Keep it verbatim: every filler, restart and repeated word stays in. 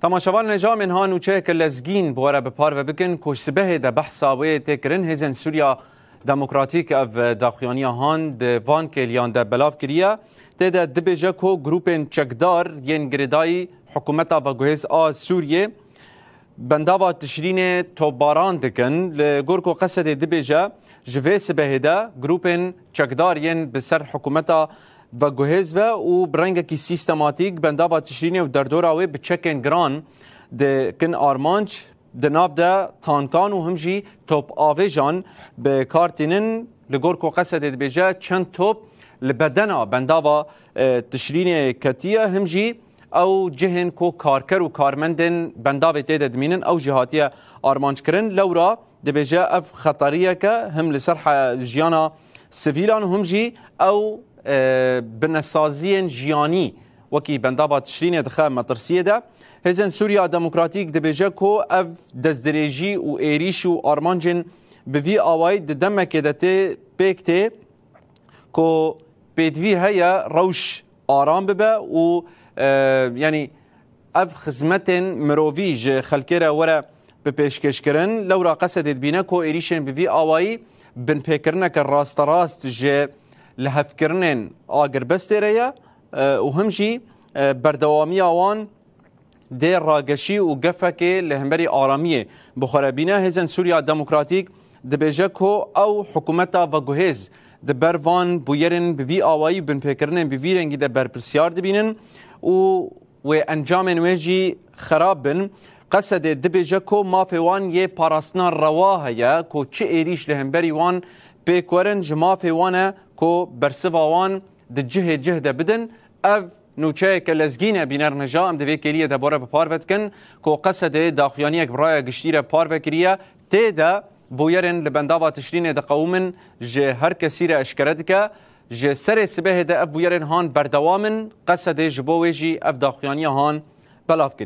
Temaşevan, neja em ê niha nûçeyeke lezgîn bi we re bi parve bikin ku ji sibehê de behsa wê tê kirin. Hêzên Sûriya Demokratîk ev daxuyaniya han di van kêliyan de belav kiriye. Tê de dibêje ku grûpên çekdar yên girêdayî hikûmeta veguhêz a Sûriyê bendava Tişrînê topbaran dikin. Li gor ku Qesedê dibêje, ji vê sibehê de grûpên çekdar yên bi ser hikûmeta veguhêz ve û bi rengekî sîstematîk bendava Tişrînê û derdora wê bi çekên giran dikin armanc, di nav de tankan û him jî top avêjan bi kar tînin. Li gor ku Qesedê dibêje, çend top li bedena bendava, e, Tişrînê ketiye, him jî ew cihên ku karker û karmendên bendavê tê de dimînin, ew jî hatiye armanc kirin. Lewra dibêje, ev xeteriyeke him li ser he-, jiyana sivîlan û him jî ew, e, binesaziyên jiyanî wekî bendava Tişrînê dixe metirsiyê de. Hêzên Sûriya Demokratîk dibêje ku ev destdirêjî û êrîş û armancên bi vî awayî di demekê de tê pêk tê ku pêdivî heye rewş aram bibe û, e, yanî ev xizmetên mirovî ji xelkê re were bi pêşkêşkirin. Lewra Qesedê dibîne ku êrîşên bi vî awayî binpêkirineke rasterast ji lihevkirinên agirbestê re ye, e, û him jî, e, berdewamiya wan dê rageşî û gefekê li hemberî aramiyê bi xwe re bîne. Hêzên Sûriya Demokratîk dibêje ku ew hikûmeta veguhêz di ber van bûyerên bi vî awayî, binpêkirinên bi vî rengî de berpirsyar dibînin û wê encamên wê jî xerab bin. Qesedê dibêje ku mafê wan yê parastina rewa heye, ku çi êrîş li hemberî wan pêk werin, ji mafê wan e ku bersiva wan di cihê cih de bidin. Ev nûçeyeke lezgîn e, bîner nija, em di vê kêliyê de bore bi parve dikin ku Qesedê daxuyaniyek bi raya giştî re parve kiriye. Tê de bûyerên li bendava Tişrînê diqewimin ji her kesî re eşkere dike. Ji serê sibehê de ev bûyerên han berdewam in. Qesedê ji bo wê jî ev daxuyaniya han belav kiriye.